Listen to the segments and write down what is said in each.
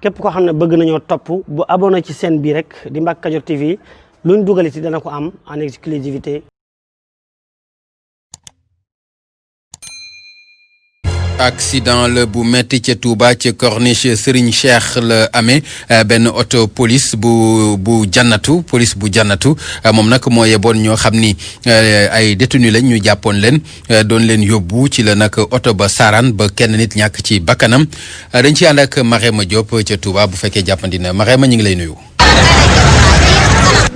képp koo xam ne bëgg nañoo topp bu abonné ci chaîne bii rek di Mbacke Kadior TV luñ dugaliti dana ko am en exclusivité. accident la bu metti ca Touba ca corniche Serigne Cheikh la amee benn auto police bu jannatu moom nag moo yeboon ñoo xam ni ay détenu lañ ñu jàppoon leen doon leen yóbbu ci la nag oto ba saaraan ba kenn nit ñàkk ci bakkanam dañ ci ànd ak Marema Diop ca Touba bu fekkee jàppandi na Marema ñu ngi lay nuyu.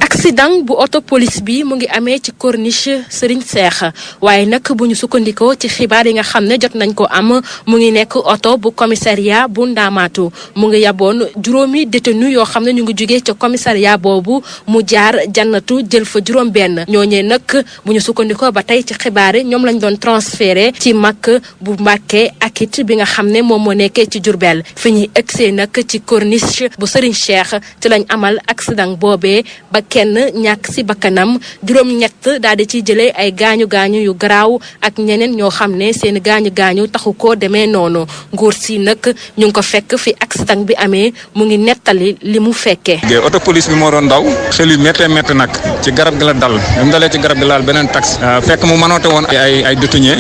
accident bu auto police bi mu ngi amee ci corniche Serigne Cheikh waaye nag bu ñu sukkandikoo ci xibaar yi nga xam ne jot nañ ko am mu ngi nekk oto bu commissariat bu namatou mu ngi yaboon juróomi détenu yoo xam ne ñu ngi jugee ca commissariat boobu mu jaar jannatu jël fa juróom benn ñooñee nag bu ñu sukkandikoo ba tey ci xibaar yi ñoom lañ doon transféré ci mag bu Mbacke ak it bi nga xam ne moom moo nekkee ci Diourbel fi ñuy egsee nag ci corniche bu Serigne Cheikh ci lañ amal accident boobee ba kenn ñàkk si bakkanam juróom-ñett daal di ciy jëlee ay gaañu-gaañu yu garaaw ak ñeneen ñoo xam ne seen gaañu-gaañu taxu koo demee noonu nguur si nag ñu ngi ko fekk fi accident bi amee mu ngi nettali li mu fekkee. auto police bi moo doon daw xel yu méttee métti nag ci garab gi la dal mu dalee ci garab gi laal beneen taxi fekk mu manoote woon ay détenu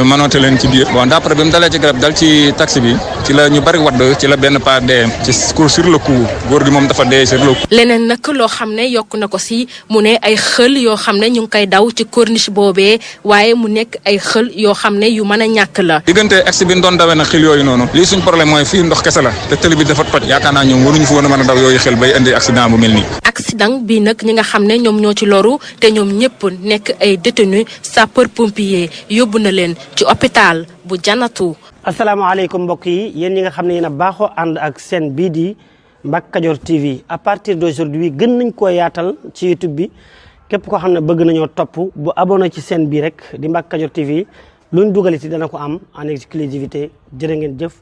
manoote leen ci biir bon d'après bi mu dalee ci garab dal ci taxi bi ci la ñu bari wadd ci la benn pas dee ci sur le coup góor gi moom dafa dee sur le coup. leneen nag loo xam ne yokk na ko si mu ne ay xël yoo xam ne ñu ngi koy daw ci corniche boobee waaye mu nekk ay xël yoo xam ne yu mën a ñàkk la. diggante ex bi ñu doon dawee nag xel yooyu noonu lii suñ problème mooy fii ndox kese la te tëli bi dafa toj yaakaar naa ñoom waruñu fi woon a mën a daw yooyu xel bay indi accident bu mel nii. accident bi nag ñi nga xam ne ñoom ñoo ci loru te ñoom ñëpp nekk ay détenu sapeur pompier yóbbu na leen ci hôpital bu Jannatu. asalaamaaleykum mbokk yi yéen ñi nga xam ne yéen a baaxoo ànd ak seen bii di Mbacke Kadior TV à partir d'aujourd'hui gën nañ koo yaatal ci YouTube bi képp koo xam ne bëgg nañoo topp bu abonné ci chaîne bii rek di Mbacke Kadior TV luñ dugaliti dana ko am en exclusivité jërë ngeen jëf.